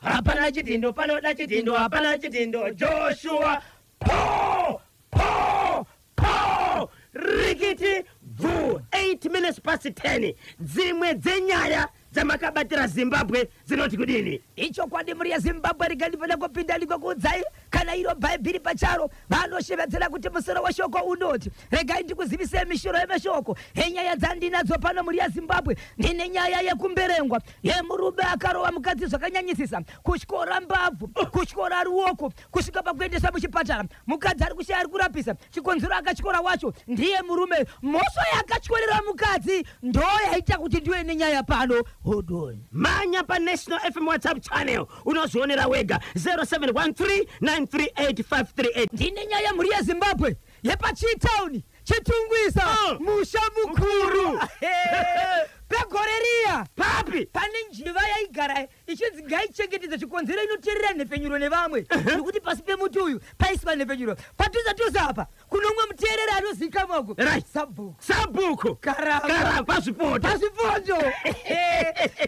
Hapana chidhindo, panoda chidhindo, hapana chidhindo. Joshua, po po po, rikiti bvu. 8 minutes past 10. Dzimwe dzenyaya dzamakabatira Zimbabwe dzinoti kudini? Ichokwadi, mhuri yeZimbabwe, rikandifanira kupinda ndikokuudzai kana iro Bhaibheri pacharo vanoshevedzera kuti musoro weshoko unoti, regai ndikuzivisei mishoro yemashoko enyaya dzandinadzo pano. Mhuri yeZimbabwe, ndine nyaya yekumberengwa yemurume akarova mukadzi zvakanyanyisisa, kutyora mbabvu, kutyora ruoko, kusvika pakuendesa muchipatara. Mukadzi ari kushaya ari kurapisa. Chikonzero akatyora wacho ndiye murume. Mhosva yakatyorera mukadzi ndo yaita kuti ndiwe nenyaya pano. Hold on. Manya paNational FM WhatsApp channel, unozvionera wega, 0713 938 538. Ndine nyaya, mhuri yeZimbabwe, yepaChitown, Chitungwiza, musha mukuru. Pegore riya Papi? pane njiva yaigara ichinzi ngaichengetedze, chikonzero inoteerera nhepfenyuro nevamwe, nekuti pasi pemuti uyu paiswa nhepfenyuro. Padhuze dhuze apa kuno umwe muteereri anozikamwako, sabhuku Sabhuku Karamba. Karamba pazvipoto. Pazvipoto,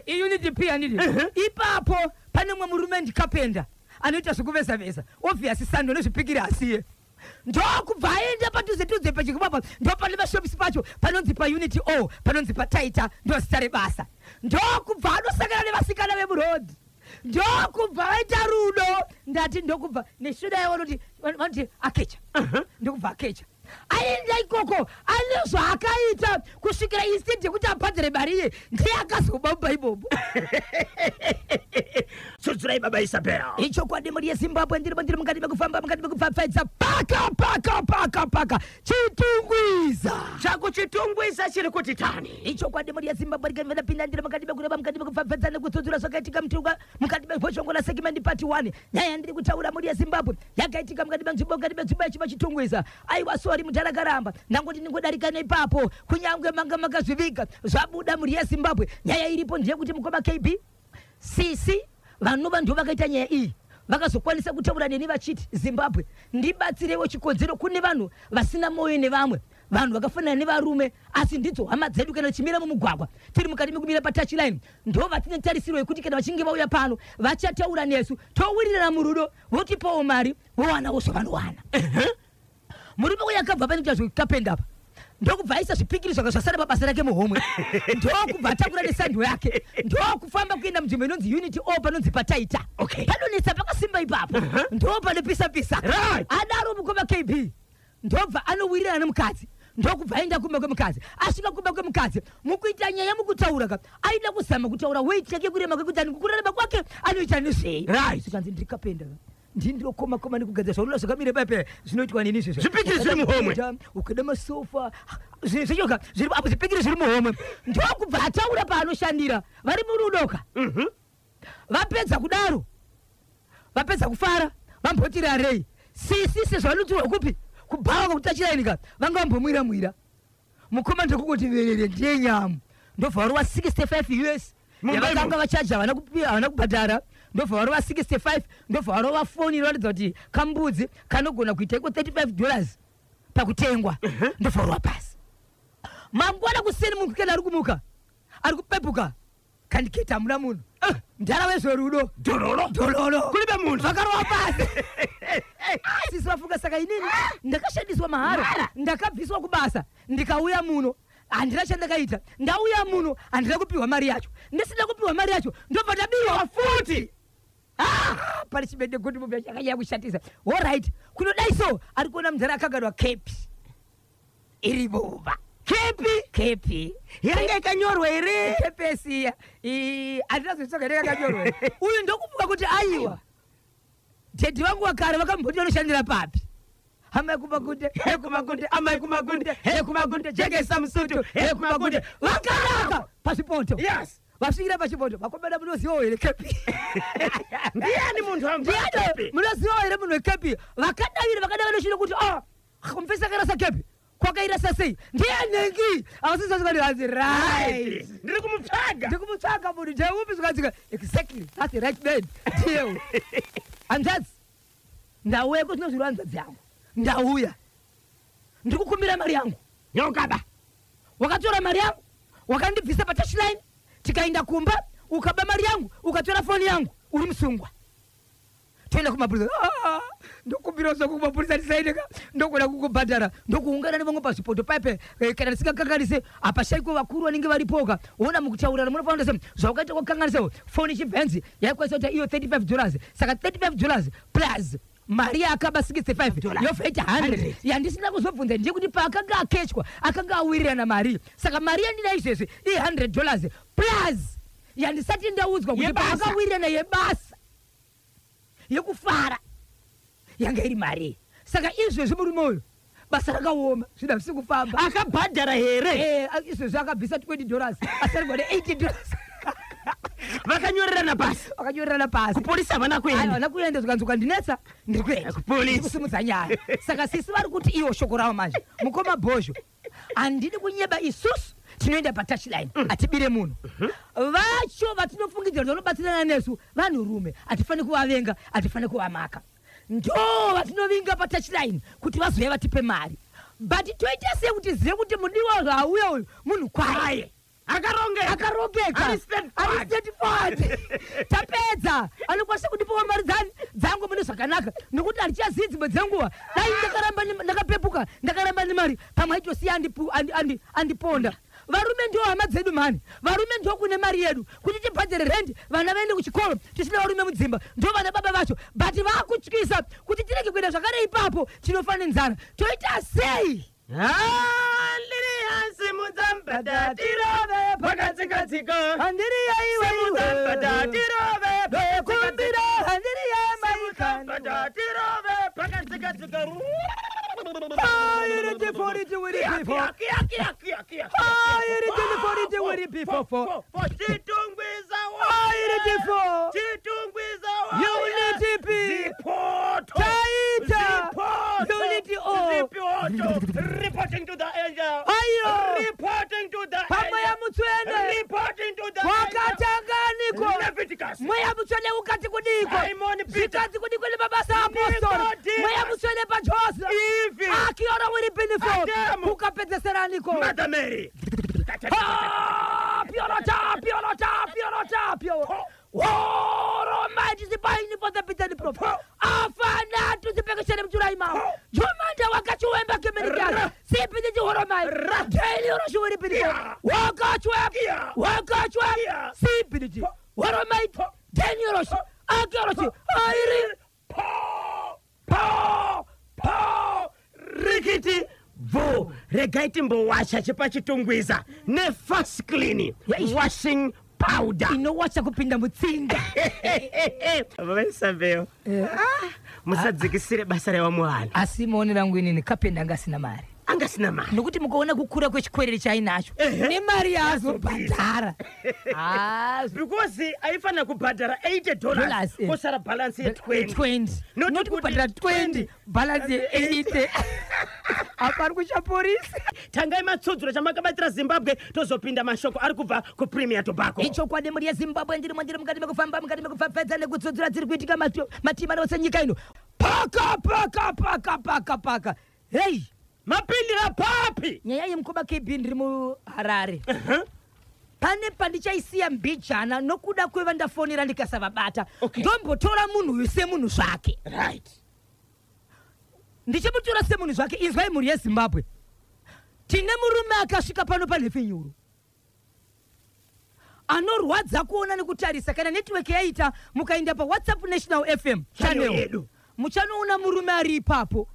iUnit P, handiti? Ipapo pane mumwe murume, ndicarpenter, anoita zvekuveza-veza. Obvious, sando nezvipikiri asiye. Ndokubva aenda padhuze dhuze pachikubapa, ndo pane mashops pacho panonzi paUnit O, panonzi paTaita, ndo zita rebasa. Ndokubva anosangana nevasikana vemurodhi, ndokubva vaita rudo. Ndati ndokubva neshuda yavo vanoti akecha. Ndokubva akecha, aenda ikoko, ane zvaakaita kusvikira instead yekuti abhadhare mari iye, ndiye akazobamba imomo. Tsudzurai, baba Isabel. Ichokwadi, mhuri yeZimbabwe, ndiri ndiri mukati mekufamba, mukati mekupfapfaidza, paka paka paka paka Chitungwiza. Chakuchitungwiza chiri kuti tani? Ichokwadi, mhuri yeZimbabwe, rikanapinda ndiri mukati mekureva, mukati mekupfapfaidza nekutsudzura zvakaitika mutunga mukati mebhochongola segment part 1. Nyaya yandiri kutaura, mhuri yeZimbabwe, yakaitika mukati menzvimbo, mukati menzvimbo yechima Chitungwiza. Aiwa, sorry, mutarakaramba, ndangoti ndingodarika neipapo. Kunyangwe manga makazviviga, zvabuda, mhuri yeZimbabwe. Nyaya iripo ndeyekuti mukoma KB, sisi vanova ndo vakaita nyaya iyi vakazokwanisa kutaura neni vachiti, "Zimbabwe, ndibatsirewo. Chikonzero kune vanhu vasina mwoyo nevamwe vanhu vakafanana nevarume, asi ndidzo hama dzedu. Kana tichimira mumugwagwa, tiri mukati mekumira patouchline, ndo vatine tarisiro yekuti kana vachinge vauya pano vachataura nesu, towirirana murudo, votipawo mari, vowanawo zvavanowana." Murume uyu akabva pane kuita zvekapenda apa, ndokubva aisa zvipikiri zvanga zvasara pabasa rake muhomwe, ndokubva atakura nesando yake, ndokufamba kuenda munzvimbo inonzi Unit O, panonzi paTaita. Panonetsa pakasimba ipapo, ndo panopisa-pisa. Adaro mukoma KB, ndobva anowirirana nemukadzi, ndokubva aenda kumba kwemukadzi. Asvika kumba kwemukadzi, mukuita nyaya, mukutaura ka, aida kuzama kutaura weight yake, kurema kwekuti ani kurarama kwake anoita nezvei. Zvikanzi, "Ndiri carpenter, ndini ndinokoma koma nekugadzira zvaunoda zvakamira paipa, zvinoitwa nini izvezvo." Zvipikiri zviri muhomwe. Ukada masofa, zvinhu zvechoka zviri apo, zvipikiri zviri muhomwe. Ndokubva ataura paanoshandira, vari murudoka. Vapedza kudaro, vapedza kufara, vamboti rarei. Sisi sezvavanotirwa kupi, kubhawa kwekutachirainika, vanga vambomwira mwira. Mukoma ndokungoti verere, ndiye nyamu, ndobva varova 65 US Mumba yavakanga vachaja, havana kubhadhara. Ndobva varova 65, ndobva varova foni inoratidza kuti kambudzi kanogona kuita iko $35 pakutengwa. Ndobva varova pasi. Mangwana kuseni, munhu kana ari kumuka, ari kupepuka, kandiketi hamuna munhu. Ndara wezverudo. Dhololo. Dhololo. Kulibe munhu. Vakarova pasi. Sisi vafunga, "Saka inini ndakashandiswa mahara, ndakabviswa kubasa, ndikauya muno, handina chandakaita. Ndauya muno, handina kupiwa mari yacho. Ndisina kupiwa mari yacho, ndobva ndabirwa futi." Ah, pane chibende kuti mubva chakanyanya kushatisa. Alright, kunodai so, ari kuona munzara akagarwa, kepi iri mumba. Kepi? Kepi. Yanga yakanyorwa here? Kepesiya handina zoitsoka inenge yakanyorwa. Uyu ndokufunga kuti, "Aiwa, daddy vangu vakare vakamboti vanoshandira papi?" Hama yekumakunde, Hekumakunde, amai kumakunde, hekumakunde, jekesa musutu, hekumakunde. Vakanaka pazvipoto. Vasvikira pachipoto, "Vakomana, munozivawo here kepi?" Ndiani munhu "Ndiani ambakepi? Munozivawo here munhu wekepi?" Vakadavira, vakadavira chino kuti, "Ah, mufesi akarasa kepi, kwakairasa sei? Ndiyanengi?" Havasizazvikati hanzi, "Right." Ndiri kumutsvaga. "Ndikumutsvaga munhu ndeupi?" Zvikanzika, "Exactly, that's the right man, ndiyewo. Hanzvadzi, ndauya kozvino zviri hanzvadzi yangu, ndauya ndiri kukumbira mari yangu." Nyokaba. "Wakatora mari yangu, wakandibvisa patouchline, tikaenda kumba, ukaba mari yangu, ukatora foni yangu." Uri musungwa, toenda kumapurisa. "Ah, ndokumbirawo zvangu kumapurisa ndisaendeka, ndogona kukubhadhara." Ndokuungana nevamwe pazvipoto paipe. Kana ndisingakanganise, hapashaikwe vakuru vanenge varipoka. Ona, mukutaurana munofanira se zvaukaita kwakanganisa foni chibhenzi yaikwanisa kuita iyo $35. Saka $35 plus mari yaakaba 65 Dollars. Yofaita 100 yandisina kuzobvunza ndeyekuti paakanga akechwa akanga awirirana mari. Saka mari yandina izvezvi i$100 plus yandisati ndaudzwa kuti Yebasa. paakawirirana yebasa yekufara yanga iri mari. Saka izvezvi murume uyu basa rakaoma, zvinhu hazvisi kufamba. Akabhadhara here? Izvezvi akabvisa $20, asarigwa ne$80. Vakanyorerana pasi? Vakanyorerana pasi. Kupolisi havana kuenda? Havana kuenda. Zvikanzi ukandinetsa ndiri kuenda. Kupolisi. Ndiri kusimudza nyaya. Saka sisi vari kuti iwo shoko ravo manje, mukoma Bhozho, handidi kunyeba, isusu tinoenda patouchline, hatibire munhu. Vacho vatinofungidzira kuti vanobatsirana nesu vanhurume, hatifaniri kuvavenga, hatifaniri kuvamaka. Ndo vatinovinga patouchline kuti vazouya vatipe mari. But toita sei kuti zive kuti mudiwa zvauya uyu munhu kwaye? Akarongeka. Akarongeka. Ari straightforward. Ari straightforward. Tapedza, anokwanisa kundipawo mari dzani dzangu mune zvakanaka, nokuti handichazivi dzimwe dzenguva dai ndakaramba ndakapepuka, ndakaramba nemari, pamwe aitosiya andiponda. Varume ndo hama dzedu mhani, varume ndo kune mari yedu kuti tibhadhere rendi, vana vaende kuchikoro. Tisina varume mudzimba, ndo vana baba vacho, but vakutyisa kuti tirege kuenda zvakare ipapo, tinofa nenzara. Toita sei? Handiri simudza mbada tirove pakatsikatsika. Handiri Simudza mbada yaiwe tirove. Kumbira handiri Simudza mbada yamaikani. tirove pakatsikatsika. Chitungwiza. Chitungwiza. Unity P. Zipoto. Taita. Zipoto. Unity O. Zipoto. Reporting to the angel. Ayo. Reporting to the Pamweya angel. Mutsvene. Reporting to the angel. Wakatanganiko? Leviticus. Mweya Mutsvene ukati kudiko? Simon Peter. Zvikanzi kudiko nemabasa apostori? Nicodemus. Mweya Mutsvene paJosa. Eve. Akiora wiri pinifo. Adam. Kukapedzeseraniko? Mother Mary. Ah, piorota, piorota, piorota, pio. Woro mighty sipaini for the bitter prophet. Afana to the pekeshene mtura imao. Jumanda wakachuemba kemerika. Sipi ndi horo mai. Daily oro shuwiri pini. Wakachwe. Wakachwe. Sipi ndi horo mai. Daily oro shu. Akioro shu. Airi. Po, po, po, rikiti bvu. Regai timbowasha chepachitungwiza nefast clean washing powder. Inowacha kupinda mutsinga. Vaisabeo, musadzikisire basa revamwe vanhu. Asi maonero angu inini, kapenda anga asina mari. Angasina mari. Nokuti mukaona kukura kwechikwereri chainacho nemari yaazobhadhara. Because aifanira kubhadhara $80 Dollars, kosara bhalansi ye20. 20. Not Not kuti kubhadhara 20, bhalansi ye80, apa ari kuchaporisi. Tangai matsudzuro chamakabatira Zimbabwe, tozopinda mashoko ari kubva kuPremier Tobacco. Ichokwadi, mhuri yeZimbabwe, ndiri mwandiri mukati mekufamba, mukati mekupfapfadza nekudzudzura dziri kuitika matima ose nyika ino. Paka paka paka paka paka, hei. Mapindira papi? Nyaya yemukoba KB, ndiri muHarare, pane pandichaisiya mbijana nokuda kwevandafonera ndikasavabata. Ndombotora munhu uyu semunhu zvake. Ndichimutora semunhu zvake. Inzwai, mhuri yeZimbabwe, tine murume akasvika pano panhepfenyuro anorwadza kuona nekutarisa. Kana netiweki yaita, mukaenda paWhatsApp National FM Channel channel yedu. Muchanoona murume ari ipapo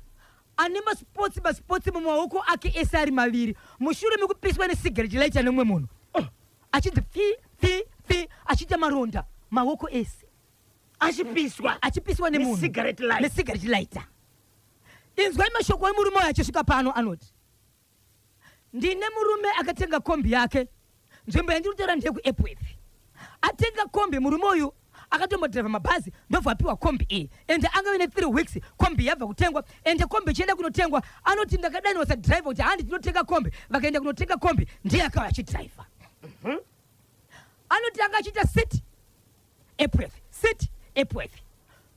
ane masipotsi masipotsi mumaoko ake ese ari maviri, mushure mekupiswa nesigareti laita nemumwe munhu. Oh. Achinzi fi fi fi, achiita maronda maoko ese. Achipiswa. Achipiswa nemunhu. Necigarette lighter. Nesigareti lighter. Inzwai mashoko emurume uyo achisvika pano. Anoti, "Ndine murume akatenga kombi yake." Nzvimbo yandiri kutaura ndeyekuEpworth. Atenga kombi murume uyu, akatombodhiraivha mabhazi, ndobva apiwa kombi iyi, ende angave ne3 weeks kombi yabva kutengwa. Ende kombi ichienda kunotengwa, anoti, "Ndakadaniwa sadhiraivha kuti handi tinotenga kombi." Vakaenda kunotenga kombi, ndiye akava achidhiraivha. Anoti anga achiita city Epworth, city Epworth,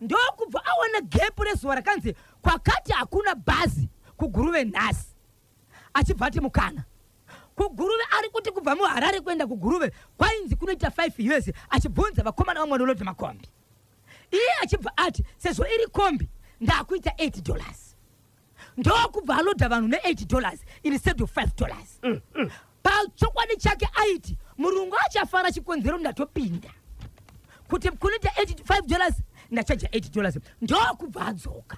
ndokubva aona gepu rezuva rakanzi kwakati hakuna bhazi kuGuruve nhasi. Achibva ati mukana kuGuruve, ari kuti kubva muHarare kuenda kuGuruve kwainzi kunoita 5 years. Achibvunza vakomana vamwe vanolodha makombi. Iye achibva ati sezvo iri kombi ndakuita $8, ndokubva alodha vanhu ne$8 instead of $5. Pachokwadi chake aiti murungu achafara, chikonzero ndatopinda kuti kunoita $5, ndachaja $8. Ndokubva adzoka,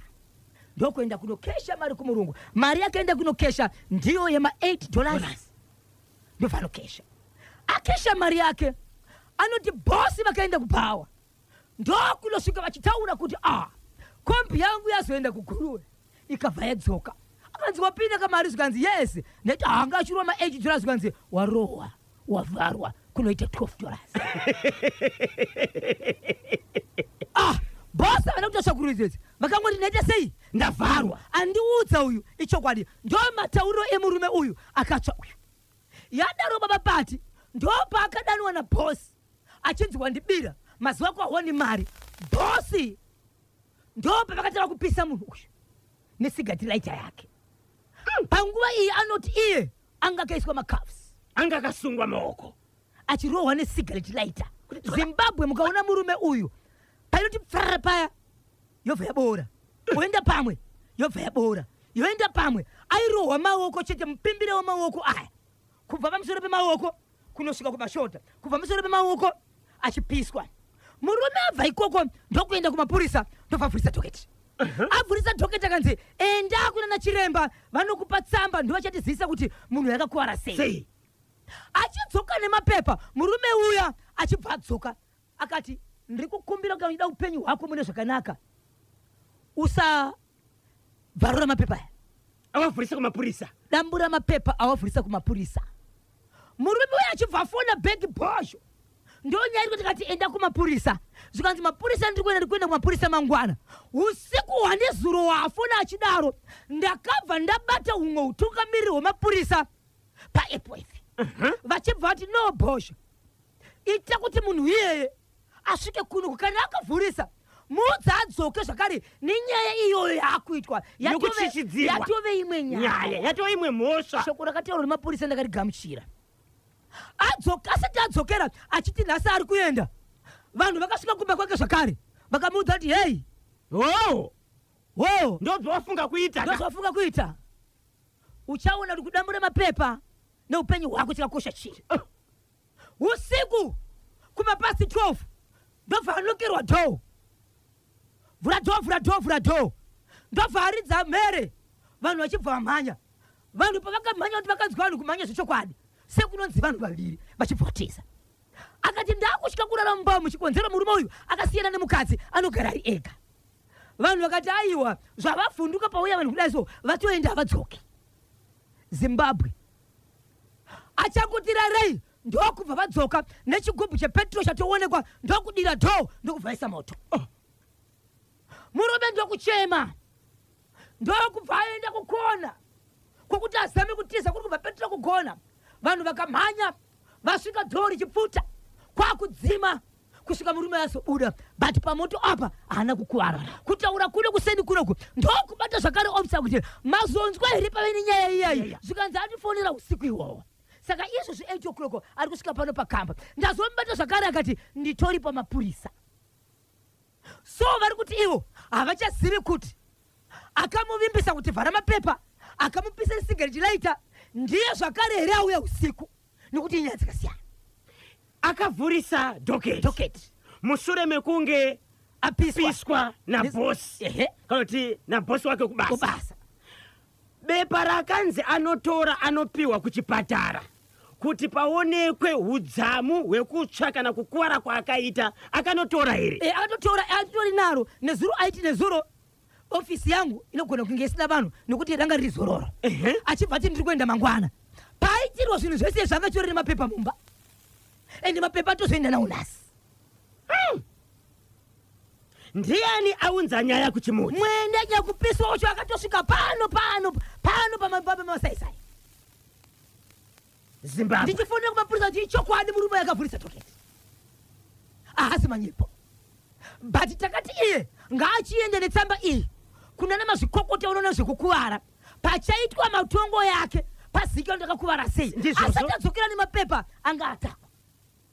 ndokuenda kunokesha mari kumurungu. Mari yakaenda kunokesha ndiyo yema$8. Ndobva anokesha, akesha mari yake. Anoti bhosi vakaenda kubhawa, ndokunosvika vachitaura kuti, "A, kombi yangu yazoenda kuGuruve, ikabva yadzoka." Akanzi, "Wapinda kamari?" Zvikanzi, "Yes." Neti hanga achirwa ma$8. Zvikanzi, "Warohwa, wavharwa kunoita $12." Ah, bhosi havana kuita tsvakurudzo, vakangoti, "Ndaita sei? Ndavharwa." Andiudza uyu ichokwadi, ndo matauriro emurume uyu akatsva uyu. Yadaro baba pati ndopaakadanwa nabhosi achinzi, "Wandibira mazuva ako, hawani mari." Bhosi ndopavakatanga kupisa munhu uyu necigarette lighter yake. Panguva iyi anoti iye anga akaiswa macuffs. Anga akasungwa maoko. Achirohwa necigarette lighter. Zimbabwe, mukaona murume uyu painoti pfarara paya, yobva yaboora, oenda pamwe, yobva yaboora, yoenda pamwe. Airohwa maoko chete, mupimbire wemaoko aya, kubva pamusoro pemaoko kunosvika kumashota, kubva pamusoro pemaoko achipiswa. Murume abva ikoko ndokuenda kumapurisa, ndobva avhurisa docket. Avhurisa docket, akanzi, "Enda kuna nachiremba, vanokupa tsamba, ndovachatizivisa kuti munhu yakakuvara sei." Sei. Achidzoka nemapepa murume uya, achibva adzoka akati, "Ndiri kukumbira, kana uchida upenyu hwako mune zvakanaka, usabvarura mapepa aya." Awavhurisa kumapurisa. Dambura mapepa awavhurisa kumapurisa. Murume uya achibva afona bhegi bhosho. Ndonyaya iri kuti kati, "Enda kumapurisa." Zvikanzi, "Mapurisa ndiri kuenda, ndiri kuenda kumapurisa mangwana usiku." Hwanezuro waafona achidaro, ndakabva ndabata humwe utungamiriri hwemapurisa paEpworth, vachibva vati, "No, Bhosho, ita kuti munhu iyeye asvike kuno. Kana akavhurisa, muudze adzoke zvakare nenyaya iyoyo yaakuitwa." Nekutyityidzirwa. Yatove imwe nyaya. Nyaya yatova imwe mhosva. Shoko rakataurwa nemapurisa ndakarigamuchira. Adzoka, asati adzokera achiti nhasi ari kuenda, vanhu vakasvika kumba kwake zvakare, vakamuudza kuti, "Hei." O. Ho. Ndobva wafunga kuita ka? Ndozvafunga kuita, uchaona kuti kudambura mapepa neupenyu hwako chakakosha chii. Usiku kumapast 12 ndobva anokerwa door, "Vhura door, vhura door, vhura door." Ndobva aridza mhere, vanhu vachibva vamhanya. Vanhu pavakamhanya kuti vakanzwa vanhu kumhanya zvechokwadi sekunonzi vanhu vaviri vachibva kutiza. Akati, "Ndakutya kurara mumba muchikonzero." Murume uyu akasiyana nemukadzi, anogara ari ega. Vanhu vakati, "Aiwa, zvavavhunduka pauya vanhu kudai so, vatoenda, havadzoki." Zimbabwe, achangoti rarei, ndokubva vadzoka nechigubhu chepetro chatoonekwa, ndokudira door, ndokubvaisa moto. Oh. Murume ndokuchema, ndokubva aenda kukona kwokuti azame kutiza, kuri kubva petro kugona. Vanhu vakamhanya, vasvika door richipfuta, kwakudzima kusvika murume azobuda, but pamoto apa haana kukuvara. Kutaura kuno kuseni kunoku, ndokubata zvakare ofisa kuti, "Mazonzwa here pave nenyaya iyayi?" Zvikanzi, "Atifonera usiku iwowo." Saka izvozvi 8 o'clock ari kusvika pano pakamba. Ndazomubata zvakare, akati, "Nditori pamapurisa." So vari kuti ivo havachazivi kuti akamuvimbisa kuti vhara mapepa, akamupisa cigarette lighter, ndiye zvakare here auya usiku, nekuti inyaya dzakasiyana. Akavhurisa docket Docket. mushure mekunge apiswa. Piswa nabhosi. Kana kuti nabhosi wake kubasa. Kubasa. Bepa rakanzi anotora anopiwa kuchipatara kuti paonekwe udzamu hwekutsva kana kukuvara kwaakaita, akanotora here? E, akatotora, atori naro. Nezuro aiti, "Nezuro ofisi yangu inogona kunge isina vanhu nekuti ranga riri zororo." Achibva ati, "Ndiri kuenda mangwana." Paaitirwa zvinhu zvese zvanga chitori nemapepa mumba, ende mapepa atozoenda nawo nhasi. Ndiani aunza nyaya kuchimuti? Mwende nyakupiswa ucho akatosvika pano pano pano pamasaisai. Zimbabwe. Ndichifonera kumapurisa kuti ichokwadi murume yakavhurisa docket, haasi manyepo, but takati iye ngaachiende netsamba iyi kuna namazvikokota unoona zvekukuvara, pachaitwa matongo yake pazika kuti akakuvara sei. Ndizvozvo. Asati adzokera nemapepa anga atakwa.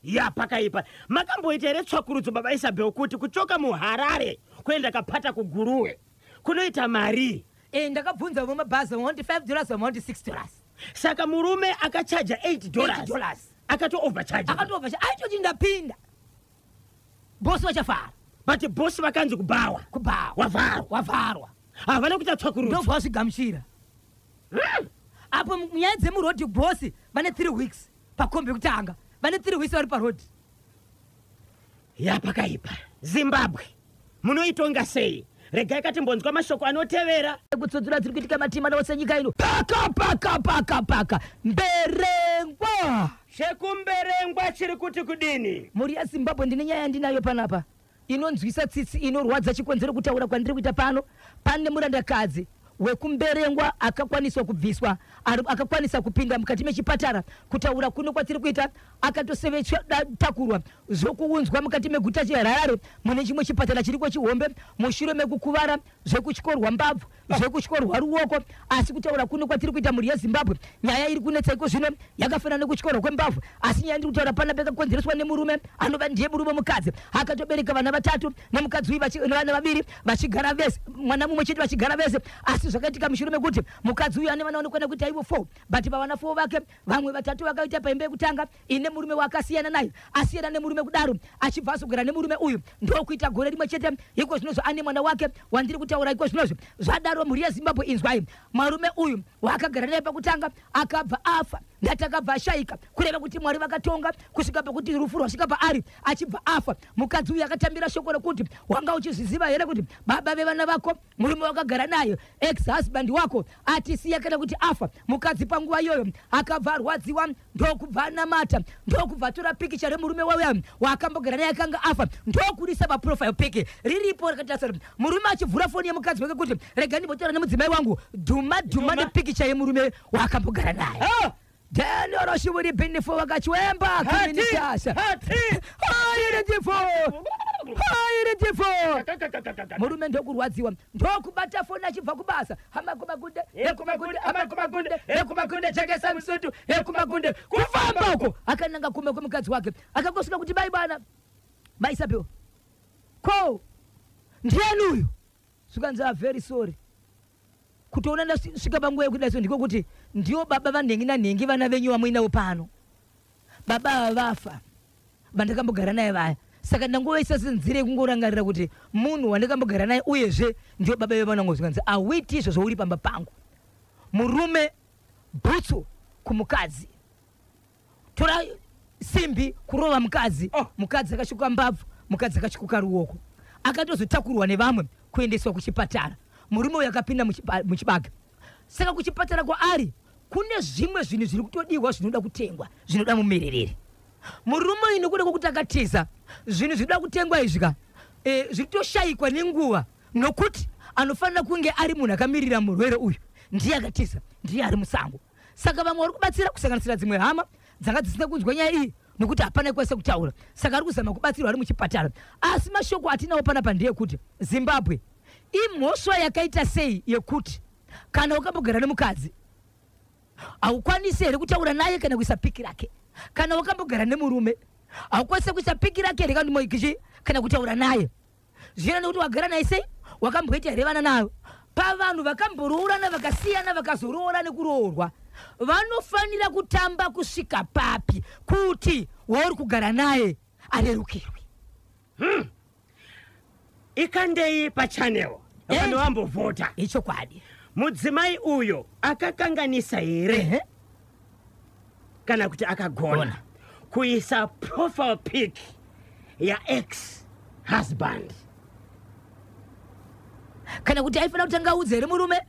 Ya, pakaipa. Makamboita here tsvakurudzo, baba Isabel, kuti kuchoka muHarare kuenda Kapata kuGuruwe kunoita mari? E, ndakabvunza vemabhazi, vamwe vanoti $5, vamwe vanoti $6. Saka murume akachaja $8. $8 dollars. Akato overcharge. Akatobva aitoti ndapinda, bosi vachafara. But bosi vakanzi kubhawa. Kubhawa. Wavharwa. Wavharwa. Havana kuita tsvakurudzo. Ndobva vasvigamuchira apo nyaya dzemurodhi. Bosi vane 3 weeks pakombi yekutanga, vane 3 weeks vari parodhi. Ya, pakaipa. Zimbabwe munoitonga sei? Regai katimbonzwa mashoko anotevera. Kutsudzura dziri kuitika matima ose nyika ino. Paka paka paka paka Mberengwa. Chekumberengwa chiri kuti kudini? Mhuri yaZimbabwe, ndine nyaya yandinayo panapa inonzwisa tsitsi, inorwadza. Chikonzero kutaura kwandiri kuita pano, pane murandakadzi wekuMberengwa akakwaniswa kubviswa, akakwanisa kupinda mukati mechipatara. Kutaura kuno kwatiri kuita, akatosevetakurwa zvokuunzwa mukati meguta cheHarare mune chimwe chipatara chiriko chihombe, mushure mekukuvara zvekutyorwa mbabvu, zvekutyorwa ruoko. Asi kutaura kuno kwatiri kuita, mhuri yeZimbabwe, nyaya iri kunetsa iko zvino yakafanana nekutyorwa kwembabvu. Asi nyaya ndiri kutaura panapa yakakonzereswa nemurume anova ndiye murume mukadzi akatobereka vana vatatu nemukadzi uyu, vana vaviri vachigara vese, mwana mumwe chete vachigara vese. Asi zvakaitika mushure mekuti mukadzi uyu ane vana vanokwana kuita ivo 4, but pavana 4 vake, vamwe vatatu vakaita paimba yekutanga ine murume waakasiyana naye. Asiyana nemurume kudaro, achibva azogara nemurume uyu, ndokuita gore rimwe chete. Iko zvinozvo ane mwana wake wandiri kutaura iko zvinozvo. Zvadaro, mhuri yeZimbabwe, inzwai, murume uyu waakagara naye pakutanga akabva afa. Ndati akabva ashayika, kureva kuti Mwari vakatonga kusvika pakuti rufu rwasvika paari, achibva afa. Mukadzi uyu akatambira shoko rekuti, "Wanga uchizviziva here kuti baba vevana vako, murume wakagara naye, ex husband wako, atisiya kana kuti afa?" Mukadzi panguva iyoyo akabva arwadziwa, ndokubva anamata, ndokubva atora pikicha remurume wauya waakambogara naye akanga afa, ndokurisa paprofile pic riripo rakaita. Murume achivhura foni yemukadzi wake kuti, "Rega ndimbotaura nemudzimai wangu," dhuma dhuma Dhuma. Nepikicha yemurume waakambogara naye. Ah! Daniel Shuvuri Binifo wakachwemba. Hati, Communitasha. hati. Hairetifo, hairetifo. Murume ndokurwadziwa, ndokubata foni achibva kubasa, hamakumakunde ekumakunde, hamakumakunde ekumakunde, chekesa musutu ekumakunde. Kufamba uko akananga kume kwemukadzi wake, akangosvika kuti, "Mai bwana maisapiwa ko ndiani uyu?" Zvikanzi, "Ah, very sorry, kutoona ndasvika panguva yekuti daiso ndiko kuti ndiwo baba vanhengi nanhengi, vana venyu vamuinavo pano. Baba ava vafa, vandakambogara naye vaya. Saka ndangovaisa senzira yekungorangarira kuti munhu wandakambogara naye, uyezve ndiwo baba vevanangu." Zvikanzi, "Awiti izvozvo uri pamba pangu." Murume bhutsu kumukadzi, tora simbi kurova mukadzi. Oh. Mukadzi akasvika mbabvu, mukadzi akasvikuka ruoko, akatozotakurwa nevamwe kuendeswa kuchipatara. Murume uyu akapinda muchibaga. Saka kuchipatara kwaari kune zvimwe zvinhu zviri kutodiwa, zvinoda kutengwa, zvinoda mumirereri. Murume uyu, nekuda kwokuti akatiza, zvinhu zvinoda kutengwa izvi ka zviri kutoshayikwa nenguva, nokuti anofanira kunge ari munhu akamirira murwere uyu ndiye akatiza, ndiye ari musango. Saka vamwe vari kubatsira, kusanganisira dzimwe hama dzanga dzisina kunzwa nyaya iyi, nokuti hapana ikwanisa kutaura. Saka ari kuzama kubatsirwa ari muchipatara. Asi mashoko atinawo panapa ndeyekuti, Zimbabwe, imhosva yakaita sei yekuti kana wakambogara nemukadzi haukwanisi here kutaura naye kana kuisa piki rake? Kana wakambogara nemurume haukwanisi kuisa piki rake here kana kana kutaura naye? Zvino nekuti wagara naye sei, wakamboita here vana nayo? Pavanhu vakamboroorana, vakasiyana, vakazoroora nekuroorwa, vanofanira kutamba kusvika papi kuti wauri kugara naye arerukirwe? Ikandei pachannel. Vanhu vambovhota. Ichokwadi. Mudzimai uyo akakanganisa here kana kuti akagona Gona. kuisa profile pic yaex husband? Kana kuti aifanira kutanga audza here murume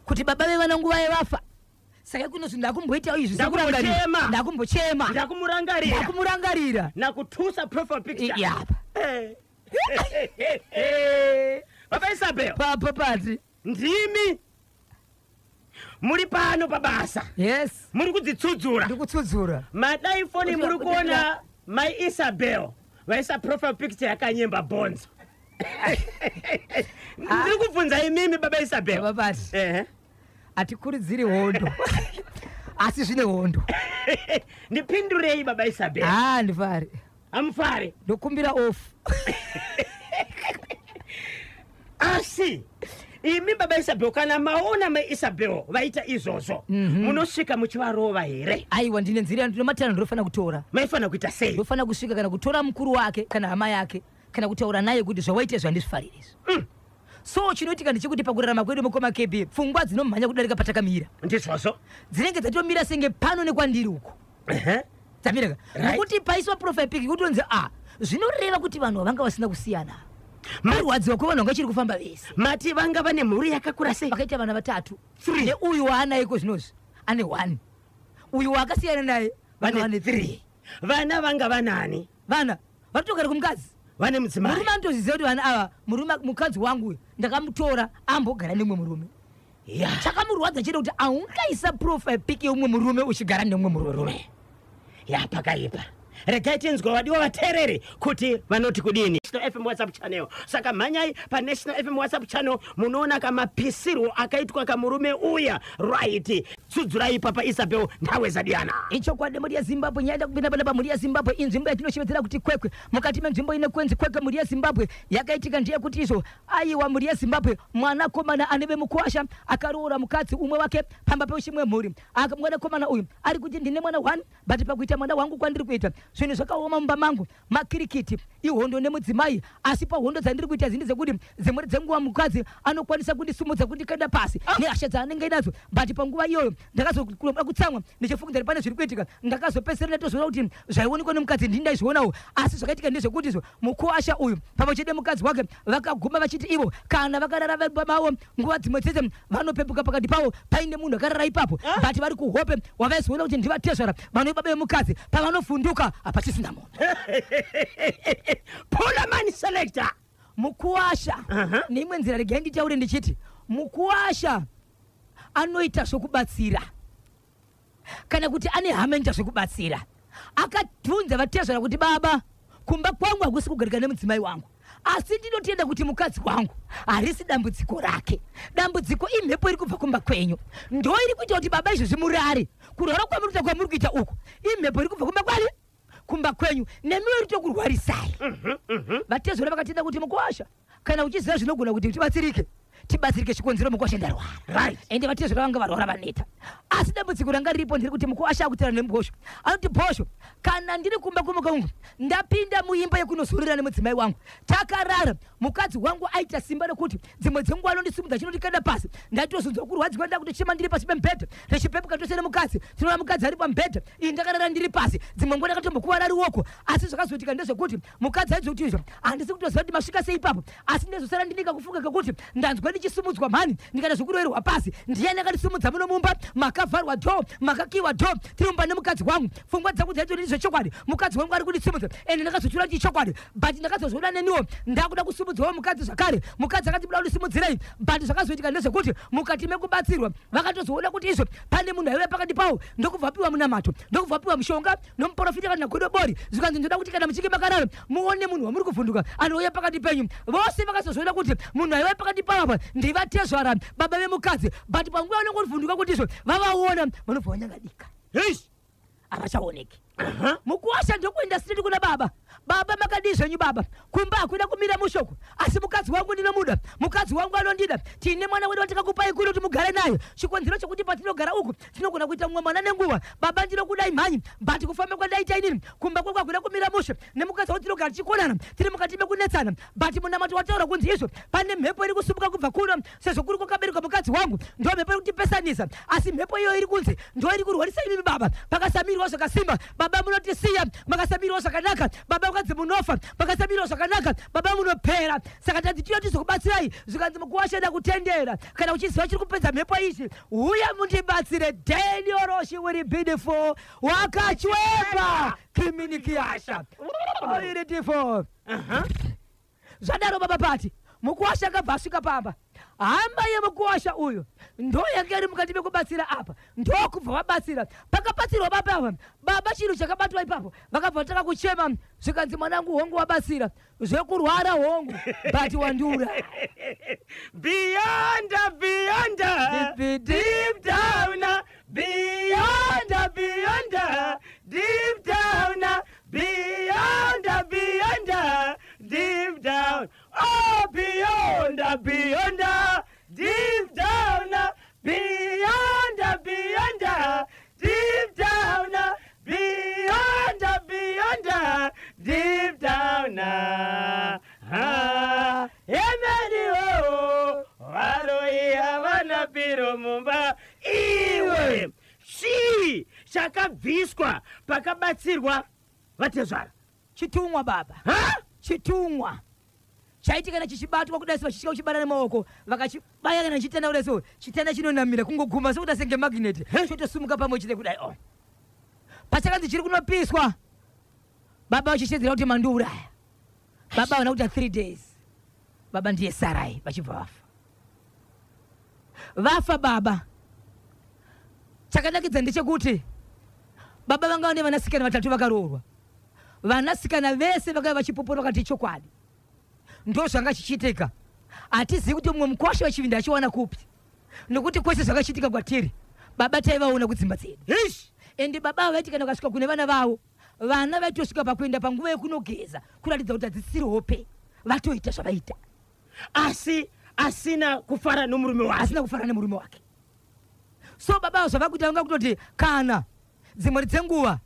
kuti baba vevana nguva yevafa? Saka kunozvi ndakumboita izvi sekurangarira. Ndakumbochema. Ndakumbochema. Ndakumurangarira. Ndakumurangarira. Nakutusa profile picture. Yapa. Baba Isabel. Papa pati. Ndimi muri pano pabasa. Yes. Muri kudzitsudzura. Ndikutsudzura. Madai foni muri kuona mai Isabel vaisa profile picture yakanyemba bhonzo. Ndiri kubvunza imimi, baba Isabel. Baba pati. Ehe. Hatikurudziri hondo. Asi zvine hondo. Ndipindurei, baba Isabel. Haa, ndifari. Hamufari? Ndokumbira off. Asi imi, baba Isabel, kana maona mai Isabel vaita izvozvo, munosvika muchivarova here? Aiwa, ndine nzira, ndine matanho ndinofanira kutora. Maifanira kuita sei? Ndofanira kusvika kana kutora mukuru wake kana hama yake, kana kutaura naye kuti zvawaita izvo handizvifariri izvo. So chinoitika ndechekuti pakurarama kwedu, mukoma KB, pfungwa dzinomhanya kudarika patakamira. Ndizvozvo. Dzinenge dzatomira senge pano nekwandiri uko. Dzamira ka. Nokuti paiswa profile pic kutonzi a, zvinoreva kuti vanhu vanga vasina kusiyana. Marwadziwa kwevanhu vanga vachiri kufamba vese. Mati vanga vane mhuri yakakura sei? Vakaita vana vatatu. Three. Neuyu waanaiko zvinozvi ane one, uyu waakasiyana naye vanga vane three. Vana vanga vanani? Vana vatogara kumukadzi. Vane mudzimai. Murume anotoziziva kuti vana ava, murume, mukadzi wangu uyu ndakamutora ambogara nemumwe murume. Chakamurwadza chete kuti haungaisa profile pic yeumwe murume uchigara nemumwe murume. Murume ya, pakaipa. Regai tinzwa vadiwa vateereri kuti vanoti kudini. National FM WhatsApp channel. Saka mhanyai paNational FM WhatsApp channel, munoona kamapisirwo akaitwa kamurume uya. Right, tsudzurai papa Isabel Ndawezadiyana. Ichokwadi, mhuri yeZimbabwe, nyaya kupinda panapa, mhuri yeZimbabwe, inzvimbo yatinoshevedzera kuti Kwekwe. Mukati menzvimbo ine kwenzi Kwekwe, mhuri yeZimbabwe, yakaitika ndeyekuti izvo, aiwa, mhuri yeZimbabwe, mwanakomana aneve mukuwasha akaroora mukadzi umwe wake pamba pechimwe mhuri. Mwanakomana uyu ari kuti ndine mwana one, but pakuita mwana wangu kwandiri kuita, zvinhu zvakaoma mumba mangu, makirikiti, ihondo nemudzimai. Asi pahondo dzandiri kuita zindi dzekuti dzimwe dzenguva mukadzi anokwanisa kundisumudza kundikanda pasi nehasha dzaanenge inadzo. But panguva iyoyo ndakazoda kutsamwa ndichifungidzira pane zviri kuitika. Ndakazopedzisira ndatozoona kuti zvaionekwa nemukadzi ndini ndaizvionawo. Asi zvakaitika ndezvekuti izvo mukuwasha uyu pamwe chete mukadzi wake vakaguma vachiti ivo kana vakarara mavo, nguva dzimwe dzese vanopepuka pakati pavo paine munhu akarara ipapo, but vari kuhope, wavaizoona kuti ndivatezvara vanobaba vemukadzi. Pavanovhunduka hapachisina munhu. Pulaman selector. Mukuwasha, neimwe nzira regai nditaure ndichiti mukuwasha anoita zvokubatsira, kana kuti ane hama inoita zvokubatsira. Akabvunza vatezvara kuti, "Baba, kumba kwangu hakusi kugarika nemudzimai wangu, asi ndinotenda kuti mukadzi wangu harisi dambudziko rake. Dambudziko imhepo iri kubva kumba kwenyu, ndo iri kuita kuti baba izvozvi murare kurwara kwamuri kuita, kwamuri kuita uku. Imhepo iri kubva kumba kwani, kumba kwenyu, nemiwo iri tokurwarisai." Vatezvara vakatenda kuti, "Mukuwasha, kana uchiziva zvinogona kuti tibatsirike, tibatsirike. Chikonzero, mukuwasha, ndarwara." Ende vatezvara vanga varwara vaneta. Asi dambudziko ranga riripo ndiri kuti mukuwasha akutaura nemubhosho, anoti, "Bhosho, kana ndiri kumba kumuka ungu, ndapinda muimba yekunozorora nemudzimai wangu, takarara, mukadzi wangu aita simba rekuti dzimwe dzenguva anondisimudza chinondikanda pasi. Ndatozonzwa kurwadziwa, ndakutochema ndiri pasi pemubhedha. Tichipepuka tose nemukadzi, tinoona mukadzi ari pamubhedha, ini ndakarara ndiri pasi. Dzimwe nguva ndakatombokuvara ruoko. Asi zvakazoitika ndezvekuti mukadzi aizokuti izvo handisi kutoziva kuti masvika sei ipapo, asi ndezosara ndinika kufunga kekuti ndanzwa ndichisimudzwa mhani, ndikaita zvekuroverwa pasi. Ndiani akandisumudza muno mumba? Makavharwa door, makakiwa door, tiri mumba nemukadzi wangu. Pfungwa dzangu dzaitoti ndizvechokwadi, mukadzi wangu ari kundisimudza, ende ndakazotura kuti ichokwadi. But ndakazozviona neniwo ndakuda kusumudzawo mukadzi zvakare. Mukadzi akati buda kundisimudzirei. But zvakazoitika ndezvekuti mukati mekubatsirwa vakatozoona kuti izvo pane munhu aiuya pakati pavo, ndokubva apiwa munamato, ndokubva apiwa mushonga nomuprofita kana godobori. Zvikanzi, ndoda kuti kana muchinge makarara muone munhu wamuri kuvhunduka anouya pakati penyu. Vose vakazozviona kuti munhu aiuya pakati pavo apa ndivatezvara, baba vemukadzi. But panguva vanongovhunduka kuti izvo vavaona, vanobva vanyangadika." Eish. Havachaoneki. Mukuwasha ndokuenda straight kuna baba. "Baba, makadii zvenyu baba? Kumba hakuna kumira mushoko, asi mukadzi wangu ndinomuda, mukadzi wangu anondida. Tine mwana wedu watakakupai kuri kuti mugare naye. Chikonzero chokuti patinogara uku tinogona kuita mumwe mwana nenguva. Baba, ndinokudai mhanyi, but kufamba kwandaita inini, kumba kwangu hakuna kumira mushe. Nemukadzi wangu tinogara tichikonana, tiri mukati mekunetsana. But munamato wataura kunzi izvo pane mhepo iri kusumuka kubva kuno, sezvo kuri kwakaberekwa mukadzi wangu, ndo mhepo iri kutipesanisa. Asi mhepo iyoyo iri kunzi ndo iri kurwarisa imimi baba. Pakasamirwa zvakasimba baba, munotisiya. Makasamirwa zvakanaka baba, mukadzi munofa. Makasamirwa zvakanaka baba, munopera. Saka tanzi tiyo tizokubatsirai." Zvikanzi, "Mukuwasha, ndakutendera. Kana uchiziva chiri kupedza mhepo ichi, uya mundibatsire." Daniel uri beautiful, wakachweba kiminikiasha beautiful. Zvadaro baba pati mukuwasha akabva asvika pamba. Hama yemukuwasha uyu ndo yanga iri mukati mekubatsira apa, ndokubva vabatsira. Pakabatsirwa baba ava, baba chinhu chakabatwa ipapo, vakabva vatanga kuchema. Zvikanzi, "Mwanangu, hongu wabatsira zvekurwara, hongu, but wandiuraya." Beyond, beyond, Deep, deep down, beyond. Beyond, beyond, deep down, beyond, beyond, deep down. Oh, beyond, beyond, deep down, beyond, beyond, deep down, beyond, beyond, deep down. Ah, emeniwo varoi havana piro mumba. Iwe, chii chakabviswa pakabatsirwa vatezvara? Chitumwa baba. Ha? Chitumwa chaiti kana chichibatwa kudai so, vachisvika kuchibata nemaoko, vakachibaya kana chitenda kudai so, chitenda chinonamira kungoguma sekuti senge magineti, chotosumuka pamwe chete kudai. O pachakanzi chiri kunopiswa, baba vachishedzera kuti mandiuraya. Baba vana kuita 3 days, baba ndiye sarai, vachibva vafa. Vafa baba, chakanakidza ndechekuti baba vanga vane vanasikana vatatu vakaroorwa. Vanasikana vese vakava vachipupura vakati chokwadi ndo zvanga chichiitika. Hatizivi kuti mumwe mukwasha wechivindi achiwana kupi, nokuti kwese zvakachiitika kwatiri baba taivaona kudzimba dzedu. Ish! Ende baba ava vaiti kana vakasvika kune vana vavo, vana vaitosvika pakuenda panguva yekunogeza kuratidza kuti hadzisiri hope, vatoita zvavaita. Asi asina kufara nomurume wake. Asina kufara nemurume wake. So baba ava zvavakuita, vanga kutoti kana dzimwe dzenguva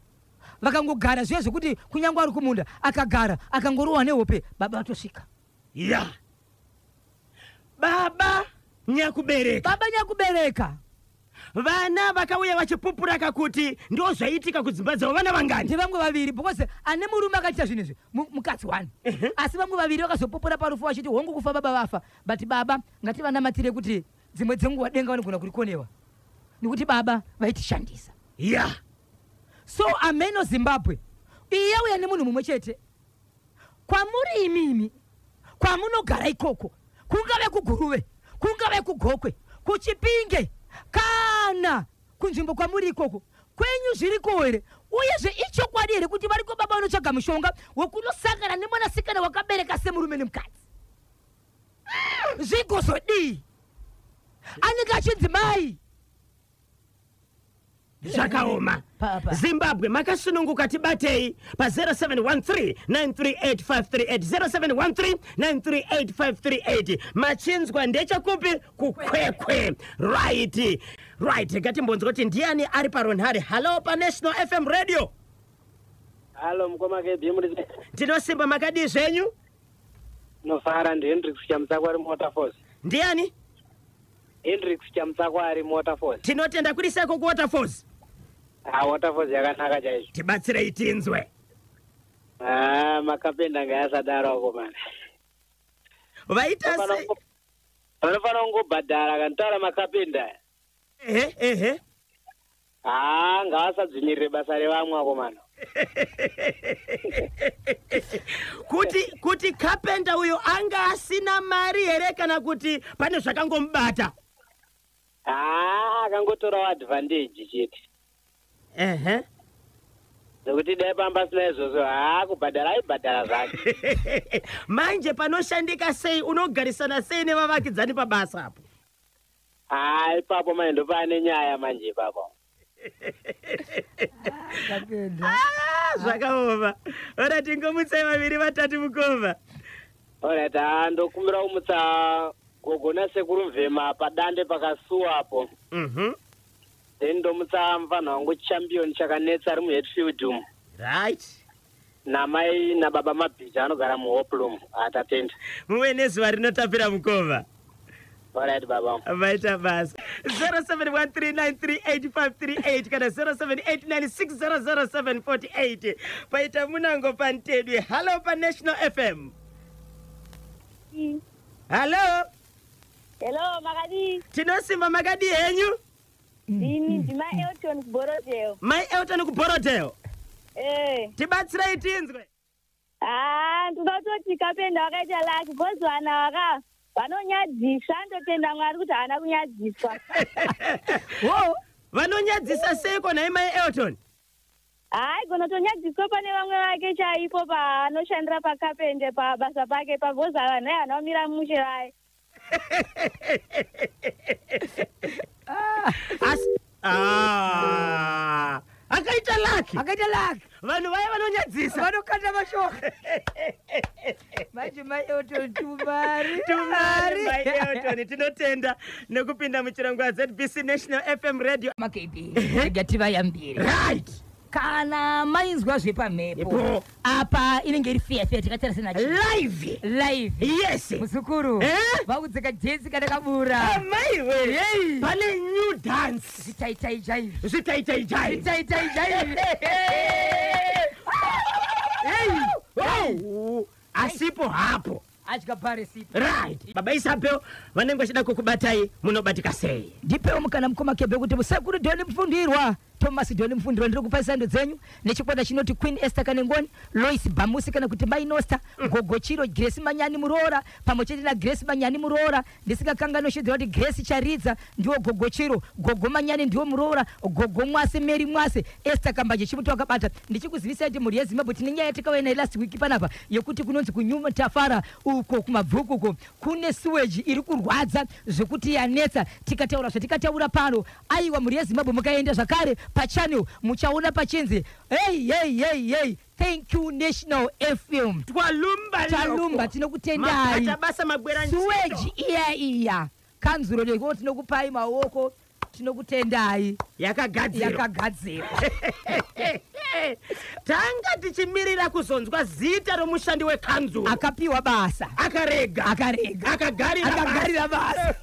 vakangogara zviya zvekuti kunyange ari kumunda akagara akangorohwa nehope, baba vatosvika. Ya, baba nyakubereka. Baba nyakubereka. Vana vakauya vachipupuraka kuti ndo zvaiitika kudzimba dzavo. Vana vangani? Ndevamwe vaviri, because ane murume akaita zvinhu izvi mukadzi wani. Asi vamwe vaviri vakazopupura parufu vachiti hongu, kufa baba vafa, but baba ngativanamatire kuti dzimwe dzenguva denga vanogona kurikonewa, nekuti baba vaitishandisa. So ameno Zimbabwe iyi yauya nemunhu mumwe chete. Kwamuri imimi kwamunogara ikoko, kungave kuGuruve, kungave kuGokwe, kuChipinge, kana kunzvimbo kwamuri ikoko kwenyu, zviriko here? Uyezve ichokwadi here kuti variko baba vanotsvaga mushonga wekunosangana nemwanasikana wakabereka semurume nemukadzi? Zvigozodii? Anenge achinzi mai. Zvakaoma. Papa. Zimbabwe, makasununguka, tibatei pa0713 938538, 0713 938538. Machinzwa ndechekupi? KuKwekwe. Right, ngatimbonzwa kuti ndiani ari parunhare. Hallo paNational FM Radio. Halo mukoma KB, muri Ndinosimba, makadii zvenyu? Nofara, ndiHendrix Chamutsako ari muWaterfalls. Ndiani? Hendrix Chamutsako ari muWaterfalls. Tinotenda. Kuri seko kuWaterfalls? Ha, Waterfalls yakanaka chaizvo. Tibatsirei tinzwe. Ha, makapenda ngaasadaro akomana. Vaita sei? Vanofanira kungobhadhara kanitaura makapenda. Ehe ehe. Ha, ngavasadzvinyirire basa revamwe akomana. Kuti kapenda uyo anga asina mari here, kana kuti pane zvakangomubata? Ha, akangotorawo advantage chete. Nekuti dai pamba asina izvozvo, ha, kubhadhara aibhadhara zvake. Manje panoshandika sei? Unogarisana sei nevavakidzani pabasa apo? Ha, ipapo manje ndopaane nyaya manje ipapo. Ah, zvakaoma. Ora, tingomutsai vaviri vatatu, mukoma. Alright, ha, ndokumbira kumutsa gogo nasekuru Mvema padande pakasuwa apo. Then ndomutsa mufana wangu Champion Chakanetsa ari muHatfield umu. Namai nababa Mabhiza anogara muHoplum. Atatenda. Muve nezuva rinotapira, mukoma. Alright baba. Vaita basa. 0713938538 kana 0789600748. Paita munango pantedwe. Hallo paNational FM. Hallo. Hello, makadii? Tinosimba, makadii henyu? Ndini ndima Elton kuBorodale. Mai Elton kuBorodale. Eh. Tibatsirei tinzwe. Ah, ndinoda kutoti kapenda wakaita lucky, because vana vaka vanonyadziswa, ndotenda Mwari kuti haana kunyadziswa. Wo. Vanonyadzisa seiko nhai mai Elton? Hayi, gonotonyadziswa pane vamwe vake chaipo paanoshandira pakapende pabasa pake, pabhozi vanhu vai vanomira mushe vai. Asi Ah, akaita laki. Akaita laki. Vanhu vaya vanonyadzisa. Vanokanda mashoko. Manje Mai Elton, tumari. Tumari Mai Elton, tinotenda nekupinda muchirongwa ZBC National FM Radio. Makb, rega tivayambire. Right. Kana mainzwa zvepamhepo Ipo. apa, inenge iri feya feya, takatarisa nachi Live. Live. Yes. Muzukuru, Eh? vaudzeka jensi kana kabura. Amaiwe. Hey. Pane new dance. Zvitaitai jaivi. Zvitaitai jai. Zvitaitai jaivi. Oh, asipo hapo. Adya paresipo. Right. Baba Isabel vanenge vachida kukubatai, munobatika sei? Ndipewo mukana, mukoma Kebe, kuti sekuru Dhoni Mufundirwa, Thomas Dhoni Mufundirwa, ndiri kupa sando dzenyu nechikwata chinoti Queen Esther Kanengoni, Lois Bamusi kana kuti Mainosta, Gogo Chiro, Grace Manyani muroora, pamwe chete naGrace Manyani muroora. Ndisingakanganoshidzira kuti Grace Charidza ndiwo Gogo Chiro, Gogo Manyani ndiwo muroora, Gogo Mwase, Mary Mwase, Esther Kambaje chimuti wakabata. Ndichikuzivisai kuti mhuri yeZimbabwe, tine nyaya yatakauya nayo last week panapa yekuti kunonzi kunyuma Tafara uko kuMabvuku uko kune sewage iri kurwadza zvekuti yanetsa. Tikataura zvatikataura pano, aiwa, mhuri yeZimbabwe, mukaenda zvakare pachannel muchaona pachinzi, "Hey, hey, hey, hey, thank you National FM." Twalumba. Talumba, tinokutendai. Mabata basa, magwera nchito. Sewage iya iya, kanzuro leko, tinokupai maoko, tinokutendai. Yakagadzirwa. Yakagadzirwa. Tanga tichimirira kuzonzwa zita romushandi wekanzuro akapiwa basa. Akarega. Akarega. Akagarira. Akagarira basa.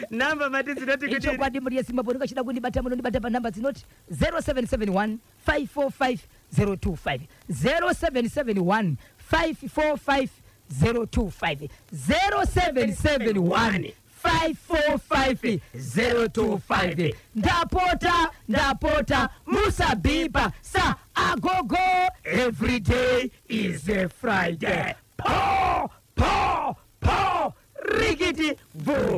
Namba mati dzinoti kuti? Ichokwadi, mhuri yeZimbabwe, ungachida kundibata, munondibata panhamba dzinoti 0771 545 025, 0771 545 025, 0771 545 025. Ndapota, ndapota, musabhipa sa agogo. Every day is a Friday. Po po po, rikiti bvu.